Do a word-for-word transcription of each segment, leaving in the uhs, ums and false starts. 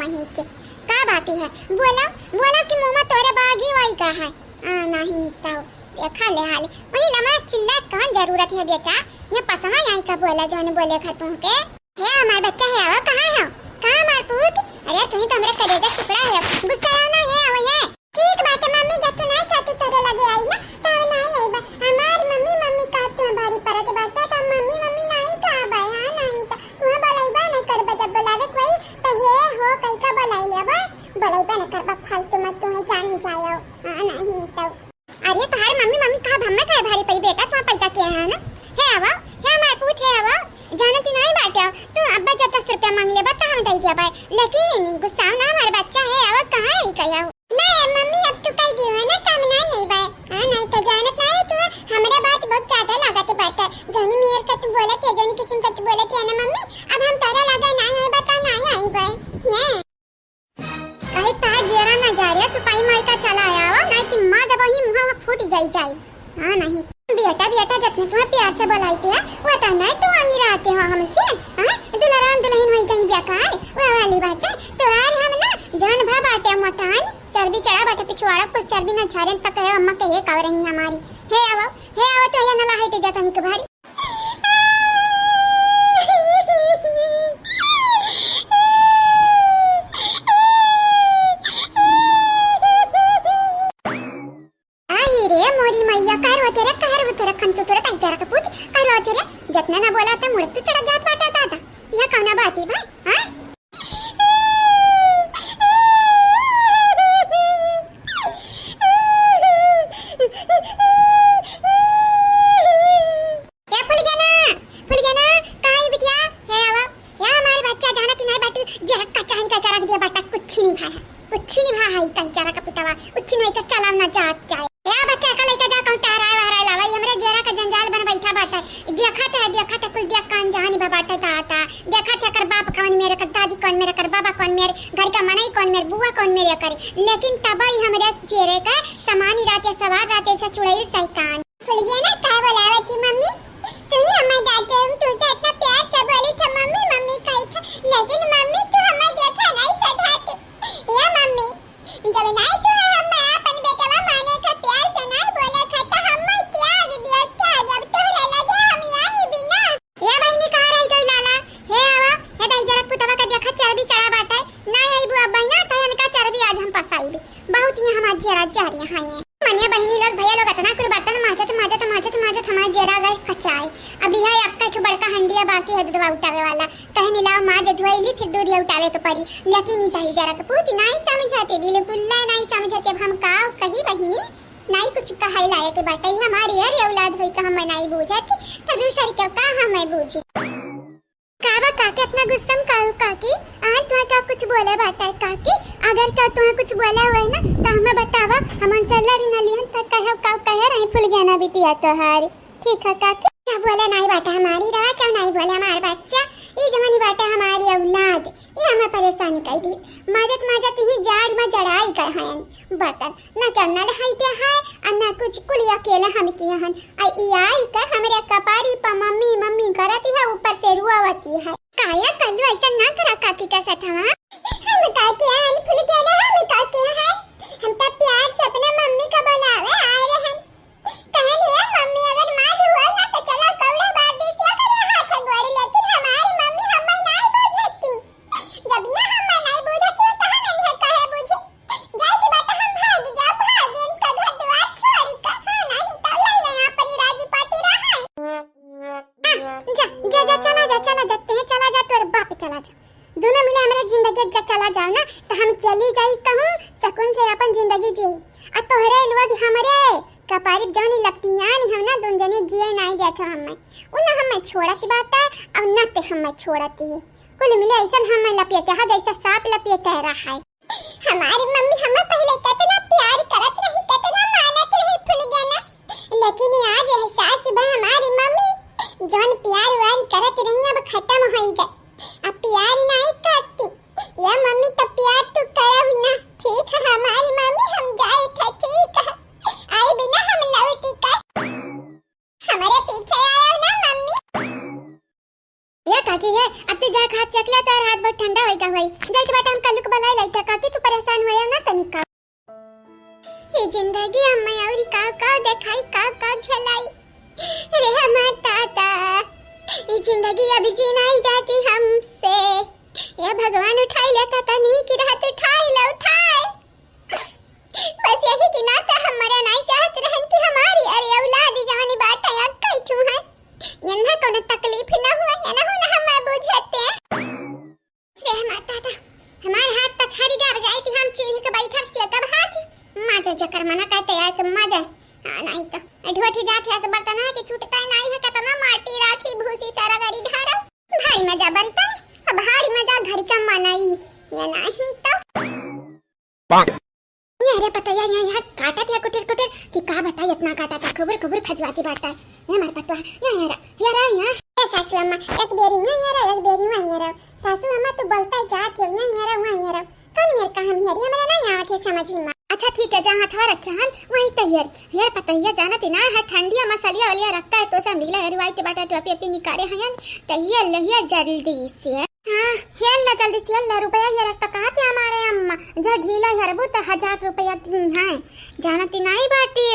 यही से का बात है? बोला, बोला कि मुँह में तोरे बागी वही का है। आ, नहीं तो देखा ले हाल। वही लमड़ा चिल्ला कौन जरूरत है बेटा? ये पसवा आई का बोला जौन बोले खा तुमके। हे हमार बच्चा, हे आवा, कहाँ हो? कहाँ हमार पूत? अरे तुही तो हमरे करेजा टुकड़ा है। गुस्सा आओ ना, हे आवा, हे। ठीक बात है मम्मी, जब तू नहीं चाहतू तोरे लगे आई ना, तो हम नहीं आईबा। हमार मम्मी मम्मी का तू भारी परत बाटे, तो मम्मी मम्मी नहीं कहबा, हाँ नहीं तो तू बोलाईबा नहीं करबा, जब बोलावे कोई तो हे हो कही का बोलाई लेबा, बोलाईबा नहीं करबा, फालतू मत तू जान जायो, हाँ नहीं तो। अरे तोहार मम्मी मम्मी कहा हम्मे काहे भारी पड़ी बेटा, तू पैदा किया है ना। हे आवा, हे हमार पूत, हे आवा, जानती नहीं बाटे, तू अब्बा जब दस रुपया मांग लेबा तो हम दे दिया भाई, लेकिन गुस्सा ना हमार बच्चा, हे आवा, कहाँ है कहिया? नहीं मम्मी, अब तू कह दियो है ना, तो हम नहीं आई भाई। हाँ नहीं तो जानत नहीं तू, हमरे बात बहुत ज्यादा लागत बाटे, जौनी मेर का तू बोलत है, जौनी किस्म का तू बोलत है ना मम्मी, अब हम तोरा लगे नहीं आई बता नहीं आई भाई। ये कहे ता जेरा ना जा रे, चुपाई माई का चला आया हो, नहीं कि माँ जब ही मुँह में फूट गई जाई। हाँ नहीं। बेटा, बेटा, जतने तुम्हें प्यार से बुलाई थी, वो तो नहीं तू आंगी रहते हो हमसे। हाँ, दुल्हन दुल्हन होई गई बेकार, वो वाली बात है। तो यार हम ना जान भा बाटे मोटान, चर्बी चढ़ा बाटे पिछवाड़ा, कुल चर्बी ना झारे तक है, अम्मा कहिए कब रही हमारी। हे आओ, हे आओ, तो ये नला हाइट जाता निक भारी। आई रे मोरी मैया, का रोते रे, का रोते रे, खन तो तोरे ताई जरा का पूत, का रोते रे, जतना ना बोला त मुड़ तू चढ़ा जात बाटा दादा। यह कौना बात है भाई, हाँ? ए फुलगेना, फुलगेना, का है बिटिया? हे आवा, हे हमार बच्चा, जानत ही नहीं बाटी, जरा कच्चा हन का रख दिया बाटा, कुछ नहीं भा है, कुछ नहीं भा है, कहीं जरा का पिटावा, कुछ नहीं का चलाव ना जात जाए। ए बच्चा, का लेके जा, कौन टहराए वहराए लावा, ये हमरे जेरा का जंजाल बन बैठा बाटा। देखत है, देखत है, कुल देख कान जहान बा बाटा दाता। देखत है, कर बाप कौन मेरे, कर दादी कौन मेरे, कर बाबा कौन मेरे, घर का मनई कौन मेरे, बुआ कौन मेरे करे। लेकिन तबई हमरे जेरे का समानी राते सवार राते से चुड़ैल शैतान। फुलगेना, का बोलावत थी मम्मी? तू ही हमार डांटे हो, तू तो इतना प्यार से बोली था मम्मी, मम्मी कही था, लेकिन मम्मी तू हमार देखा नहीं सधात। ए मम्मी, जब नहीं तू है हम अपन बेटवा माने का प्यार से नहीं बोले का तो हम मैं त्याग दियो, त्याग, अब तोहरा लगे हम यही बिना। ए बहिनी, कहाँ रह गई लाला? हे आवा, हे दही जरा पुतवा का देखा चर्बी चढ़ा बाटे, ना आई बुआ बहिना, तो इनका चर्बी आज हम पसाई भी। बहुत ही हमार जरा जहर यहाँ है। मनिया बहिनी लोग, भैया लोग, अतना कुल बर्तन माजत, माजत, माजत, माजत हमार जेरा गए कचाए। अब यह आपका एक ठो बड़का हंडिया बाकी है दूधवा उठावे वाला। कहे निलाव माज धोइली, फिर दूध उठावे के परी। लेकिन ई दही जरा के पूत नाई समझते, बिल्कुल नाई समझते। अब हम का कही बहिनी, नाई कुछ कहे लायक बाटे। ई हमारी हर औलाद होई का हम नाई बूझत, तो दूसर के का हम बूझी? का बा काकी, इतना गुस्सा में काहे हो काकी? आज तुहा क्या कुछ बोले बाटे काकी? अगर क्या तुहा कुछ बोले होई ना, तो हमें बतावा, हम उनसे लड़ी ना लिहन, तो कहे, का कहे रही फुलगेना बिटिया तोहारी। ठीक है काकी। क्या बोले नाई बाटे हमारी रवा, क्यों नाई बोले हमार बच्चा? ई जवानी बाटे हमारी औलाद, ई हमें परेशानी कई दी। माजत माजत ही जाड़ में जड़ाई गए हैं बर्तन, ना क्या नल हाइते है, और ना कुछ, कुल अकेले हम किए हन। आ ई आई का हमरे कपारी पर मम्मी मम्मी करती है, ऊपर से रुआवती है। काया कल्लू ऐसा ना करा काकी का साथ, हाँ? हम का किया है, फुलगेना, हम का किया है? हम तो प्यार से अपने मम्मी का बुलावे आ रहे हैं। कहन हे मम्मी, अगर माज हुआ ना तो चला कौड़ा बार दे से करे हाथ गोड़, लेकिन हमारी मम्मी हमें नहीं बूझती। जब ये हमें नहीं बूझती तो हम इन्हें कहे बूझे? जाए के बात हम भाग जा, भाग इनका घर द्वार छोड़ कर, हाँ नहीं तो ले ले अपनी राजी पाटी रहा। आ, जा, जा, जा, चला जा, चला जाते हैं, चला जा, तोरे बाप चला जा। दोनों मिले हमरे जिंदगी ज-, चला जाओ ना, तो हम चली जाई कहूँ, सुकून से अपन जिंदगी जी। आ तोहरे लोग हमरे कपारी जौनी लपटियान हो ना, दोन जने जिए नाई देत हो हमें। उ ना हमें छोड़त बाटे, अब ना ते हमें छोड़ती है। कुल मिले ऐसन हमें लपेटे हा, जैसे सांप लपेटे रहा है। हमारी मम्मी हमें पहले कितना प्यार करत रही, कितना मानत रही, फुलगेना। लेकिन ये आज एहसास बा हमारी मम्मी, जौन प्यार व्यार करत रही, अब खत्म होई गए। अब प्यार नहीं करती। या मम्मी, तो प्यार तू करब ना। ठीक है हमारी मम्मी, हम जाए थे, ठीक है। आई बिना हम लौटी कर। हमारे पीछे आया ना मम्मी। या काकी है, अब तू जा खा चकला, तोर हाथ बहुत ठंडा होइगा होई। जाई के बाटे हम कल्लू के बलाई लाई, काकी तू परेशान होया ना तनिका। ई जिंदगी हम्मे अउरी का का देखाई, का का झेलाई। रे हमार दादा, ई जिंदगी अब जी नाई जाती हमसे। या भगवान उठाई लेता तनी की रहत उठाई ले उठाई। बस यही के नाते हम मरे नाई चाहत रहन कि हमारी अरे औलाद जवानी बाटा या कई ठू है। यन्हा कोनो तकलीफ ना हुआ, या ना हो ना हम्मे बुझते। रे हमार दादा, हमार हाथ त थरी गा जाई कि हम चील के बैठब से कब हाथ। मजा जकर मना कहते यार के मजा। हाँ, नहीं तो ढोठी जात है से बर्तन है कि छूटता ही नहीं है, कितना माटी राखी भूसी सारा गरी ढारा। भारी मजा बर्तन, अब भारी मजा घर का मनाई, या नहीं तो। ये रे पतोहिया, यहाँ, यहाँ काटत है कुटर कुटर कि का बताई, इतना काटत है, खुबुर खुबुर खजवाती बाटा है। ये हमार पतोहिया, यहाँ, यहाँ रा, यहाँ रा, यहाँ। ए सासू अम्मा, एक बेरी यहाँ, यहाँ रा, एक बेरी वहाँ, यहाँ रा। सासू अम्मा, तू बोलता जात हो, यहाँ, यहाँ रा, वहाँ, यहाँ रा। कौन मेर का हम हेरी, हमरा नहीं आवत है समझ में। अच्छा ठीक है, जहाँ हथवा रखे हन, वहीं तो हेर। हेर पतोहिया, जानत ही ना है, ठंडिया मसलिया वलिया रखता है, तो से हम ढीला हेरवाई के बाटा टोपी ओपी निकाले हयन, तो हेर ले, हेर जल्दी से। हाँ, हेर ला जल्दी से, हेर ला रुपया, हेर रखता कहत है हमारे अम्मा, जो ढीला हेरबू तो हजार रुपया दी है। जानती नहीं बाटी,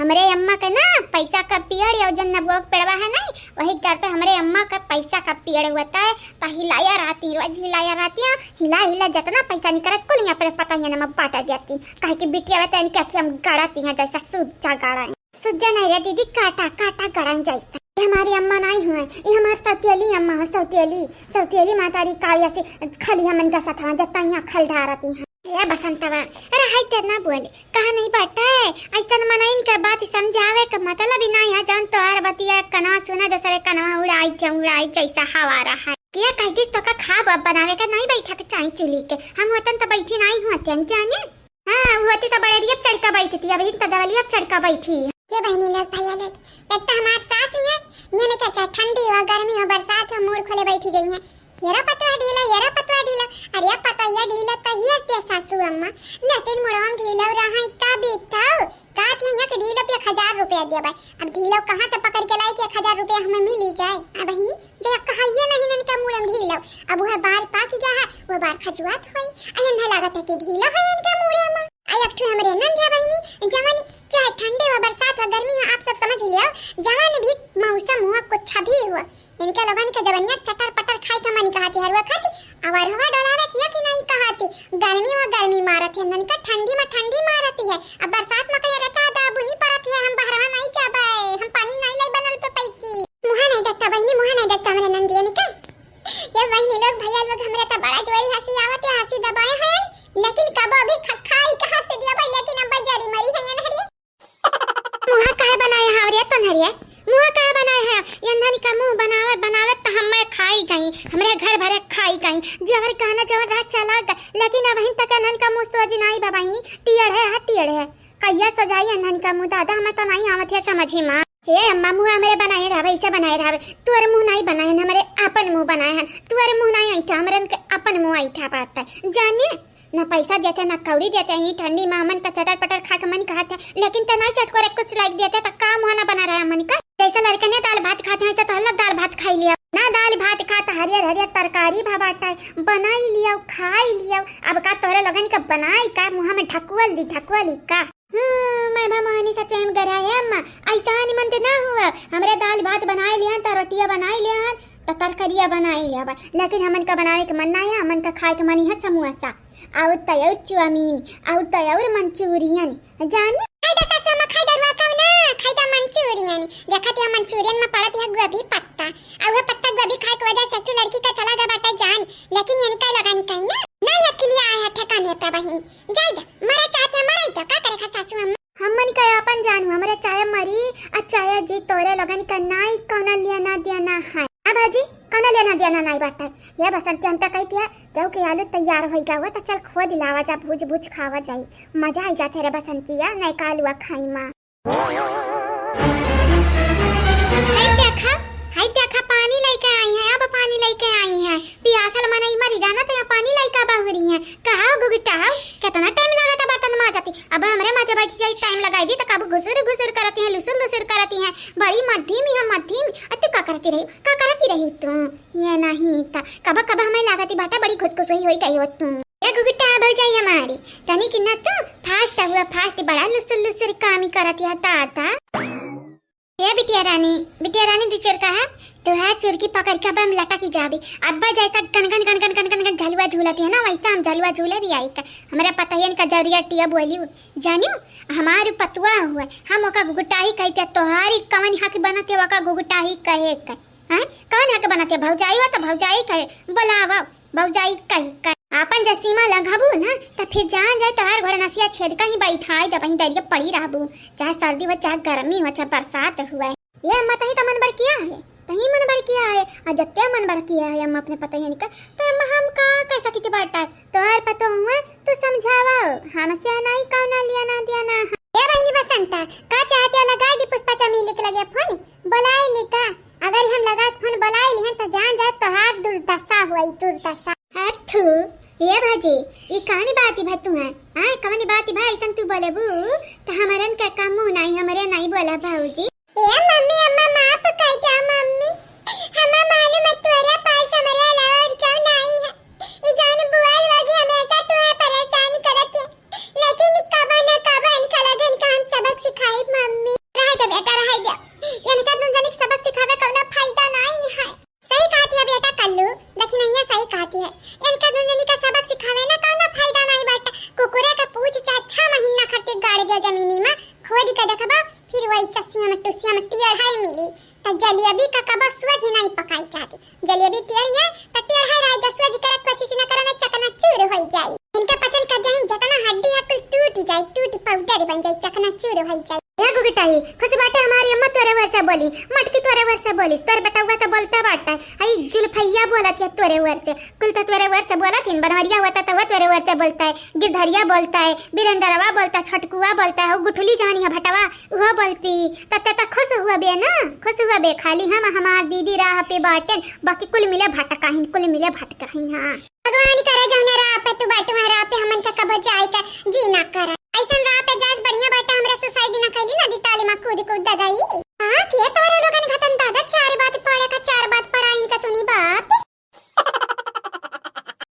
हमरे अम्मा के ना पैसा का पियड़, यो जन नबुआ के पेड़वा है नहीं, वही घर पे हमरे अम्मा का पैसा का पियड़ होता है। पहिलाया रहती, रोज हिलाया रहती है, हिला हिला जितना पैसा निकलत कुल यहाँ पे पता ही है ना, मैं बांटा देती, काहे कि बिटिया बता इनके अखिया में गाड़ती है जैसा सूजा गाड़ा है। सूजा नहीं रे दीदी, काटा, काटा गड़ाई जाइस। ये हमारी अम्मा नहीं हुए, ये हमार सौतेली अम्मा है, सौतेली, सौतेली मातारी कालिया से खाली हमन का सथवा जत्ता यहाँ खल ढारती हैं। ए बसंतवा, अरे हाय तेरना बोले, कहा नहीं बाटे, ऐसन मनइन के बात समझावे के मतलब ही नहीं है, जौन तोहार बतिया कनवा सुना दूसरे कनवा उड़ाई के उड़ाई जैसा हवा रहा है। क्या कह दिस तो का खाब अब बनावे का नहीं बैठा के चाहे चुली के, हम होतन तो बैठी नहीं होते जाने। हाँ, उ होती तो बड़ेरिया पे चढ़ के बैठती, अबहिन तो दवलिया पे चढ़ के बैठी। के बहिनी लोग, भैया लोग, एक तो हमार सास ही है, ये नहीं कहता ठंडी हो, गर्मी हो, बरसात हो, मुड़ खोले बैठी गई है। हेरा पतवा ढीला, हेरा पतवा ढीला, अरे पतवा ढीला तो ये ते सासू अम्मा, लेकिन मुड़वा में ढीला रहा है का बीतौ? का थे एक ढीला पे एक हजार रुपया दिया भाई, अब ढीला कहाँ से पकड़ के लाई कि एक हजार रुपया हमें मिल ही जाए? आ बहिनी, जे कहा ये नहीं नन के मुड़म ढीलो, अब वह बार पाकी गया है, वह बार खजुआत होई। आ यन्हे लागत है कि ढीलो है इनके मुड़े में। आ एक ठो हमरे नंद है बहिनी, जवानी चाहे ठंडे हो, बरसात हो, गर्मी हो, आप सब समझ लियो, जवान भी मौसम हुआ, कुछ भी हुआ, इनका लोगन के जवनिया चटर पटर खाए के मन कहती, हरवा खाती, अवर हवा डोलावे किया कि नहीं कहती, गर्मी में गर्मी मारत है, ननका ठंडी में ठंडी मारती है, अब बरसात में कहिया रहता दाबू नहीं पड़त है, हम बहरवा नहीं जाबे, हम पानी नहीं लाई बनल पे पैकी। मुहा नहीं देखता बहिनी, मुहा नहीं देखता हमरे नंदिया निका। ये बहिनी लोग, भैया लोग, हमरा त बड़ा जोरी हंसी आवत है, हंसी दबाए हैं, लेकिन कबो अभी ख-, खाई कहाँ से दिया भाई, लेकिन अब जरी मरी है ये नहरी। मुहा काहे बनाए हाव रे तोनहरिया? मुहा काहे बनाए है? ये नन का मुंह बनावत, बनावत त हम्मे खाई गई, हमरे घर भरे खाई गई। जवर कहना जवर रहा चला गए, लेकिन अबहिन तक नन का मुंह सोझ नाई बा बहिनी, टियड़ है, हाँ, टियड़ है। कहिया सजाई अनहन का मुंह दादा, हमें तो नहीं आवत है समझी माँ। हे अम्मा, मुंह हमरे बनाए रहबे, ऐसे बनाए रहबे। तोर मुंह नहीं बनाए हन, हमरे आपन मुंह बनाए हन। तोर मुंह नहीं ऐठा, हमरन के आपन मुंह ऐठा बाटे। जाने, ना पैसा देते, ना कौड़ी देते, यही ठंडी में हमन का चटर पटर खा के मन कहत है, लेकिन ते नहीं चटकोरे कुछ लाइक देते, तो का मुंह ना बना रहा मन का? जैसे लड़के ने दाल भात खाते हैं, ऐसे तो हम लोग दाल भात खाई लिया। ना दाल भात खात, हरियर हरियर तरकारी भा बाटे, बनाई लिया, खाई लिया। अब का तोरे लोगन के बनाई का, मुंह में ढकुअल दी, ढकुअल ही का? हम्म, मैं भवानी सत्यम गराए अम्मा, ऐसा निमन ते ना हुआ। हमरे दाल भात बनाए लिहन, त रोटिया बनाए लिहन, त तरकरिया बनाए लिया बा। लेकिन हमन का बनावे के मन ना है, हमन का खाए के मन है समोसा, और त और चाउमीन, और त और मंचूरियन। जानी? खाई दा सासू अम्मा, खाई दा रुआ कब ना, खाई दा मंचूरियन। देखत या मंचूरियन में पड़त है गोभी पत्ता, और वो पत्ता गोभी खाए के वजह से एक ठो लड़की का चला गया बाटे जान, लेकिन ये निकाल लगा निकाल ना, ना ये अकेलिया आए है ठिकाने पे बहिनी। जाई दा, मरा चाहते हैं, मराई दा, का करे खा सासू अम्मा? हमन का आपन जानू, हमरे चाहे मरी आ चाहे जी, तोरे लोगन का नाई कौनो लेना देना है। आ भाजी, कौनो लेना देना नाई बाटे। ये बसंती हम तो कहती है, केहू के आलू तैयार होई गवा, तो चल खोद लावा जा, भूज भूज खावा जाई। मजा आई जाते रे बसंतिया, नयका आलूआ खाई माँ। हाय देखा, हाय देखा, पानी लेके आई है, अब पानी के आई है, पियासल मनई मरी जाना तो यहाँ पानी लइका बहुरी है। कहा घुघुटाऊ, कितना टाइम लागत है बर्तन माजती। अब हमरे माजे बैठ जाई, टाइम लगाई दी तो कब घुसुर घुसुर करती है, लुसुर लुसुर करती है। बड़ी मध्यम ही है, मध्यम। अ तू का करती रही, का करती रही तू? ये नहीं तो कब कब हमें लागती बाटा बड़ी खुसखुसोई होई गई हो तू। ए घुघुटा भौजाई हमारी, तनी कि ना तू फास्ट हुआ, फास्ट बड़ा लुसुर लुसुर कामी करती है दादा। ए बिटिया रानी, बिटिया रानी, दू चोर कहा, तोहार चुरकी पकड़ के अब हम लटकी जाबी। अब्बा जाए तक गन गन गन गन गन गन गन झलुआ झूलती है ना, वैसे हम झलुआ झूले भी आई का। हमरा पता है इनका जरिया टिया बोली जानियो, हमार पतुआ हुआ, हम ओका घुघुटाही कहते, तोहारी कवन हक बनत है ओका घुघुटाही कहे का? हैं? कवन हक बनत है? भौजाई हो तो भौजाई कहे, बोलावा। भौजाई कही कर आपन जसीमा लंघबू ना, त फिर जान जाए तोहार घोड़नसिया छेद कहीं बैठाई दे, वहीं दरिया पड़ी रहबू, चाहे सर्दी हो, चाहे गर्मी हो, चाहे बरसात हुए। ये मत ही तो मन बड़किया है, तही मन बड़किया है, आ जत्ते मन बड़किया है, हम अपने पतोहियन का, तो एमा हम का कर सकी थी बाटा? तोहार पतो हुआ, तू समझावा, हमसे नहीं कौना लिया ना दिया ना। ए बहिनी बसंता, का चाहते हो, लगाई दी पुष्पा चमेली के लगे फोन, बोलाई ली का? अगर हम लगा के फोन बोलाई लिहन तो जान जाए तोहार दुर्दशा हुई, दुर्दशा। अथु, ये भौजी, ई कौन बात भा तू है? हाँ, कौन बात भा ऐसन तू बोलेबू? तो हमरन के का मुँह नहीं, हमरे नहीं बोला भौजी। ए मम्मी, अम्मा माफ कर दे मम्मी, हमा मालूम है तोरे पास हमरे अलावा और क्यों नहीं है। ई जान बुआ लोग हमेशा तुम्हें परेशान करत है, लेकिन कबो न कबो इनका लगे इनका हम सबक सिखाई मम्मी। रहे दे बेटा, रहे दे, इनका तुम जनिक सबक सिखावे कौनो फायदा नहीं है। सही कहती है बेटा कल्लू, दखिनैया सही कहती है। इनका दुनिया का सबक सिखावे ना कौनो फायदा नहीं बाटा। कुकुरे के पूछ चाहे छह महीना खातिर गाड़ दिया जमीनी में, खोद के देखबा, फिर वही चस्सिया में टुसिया में टेढ़ाई मिली। त जलेबी का कबो सोझ नहीं पकाई चाहती। जलेबी टेढ़ी है, त टेढ़ाई रह जा, सोझ करे कोशिश न करे, ना चकनाचूर हो जाई। इनका पचन कर जाए, जतना हड्डी है कुल टूट जाए, टूट पाउडर बन जाए, चकनाचूर हो जाए। ए गुगटाई, खुश बाटे हमारी अम्मा तोरे ओर से बोली, मटकी तोरे ओर से बोली, तोर बेटउआ तो बोलते बाटे, आई जुल्फैया बोलत है तोरे ओर से, कुल तो तोरे ओर से बोलत हिन, बनवरिया होता तो वो तोरे ओर से बोलता है, गिरधरिया बोलता है, बीरेंद्रवा बोलता है, छोटकुआ बोलता है, वो गुठली जहनी है भटवा, वो बोलती, तब ते तो खुश हुआ बे ना, खुश हुआ बे, खाली हम हमार दीदी राह पे बाटेन, बाकी कुल मिले भटकाहिन, कुल मिले भटकाहिन, हाँ। भगवान करे जौने राह पे तू बाटू, वह राह पे हमन के कबो जाए के जी ना करे। ऐसन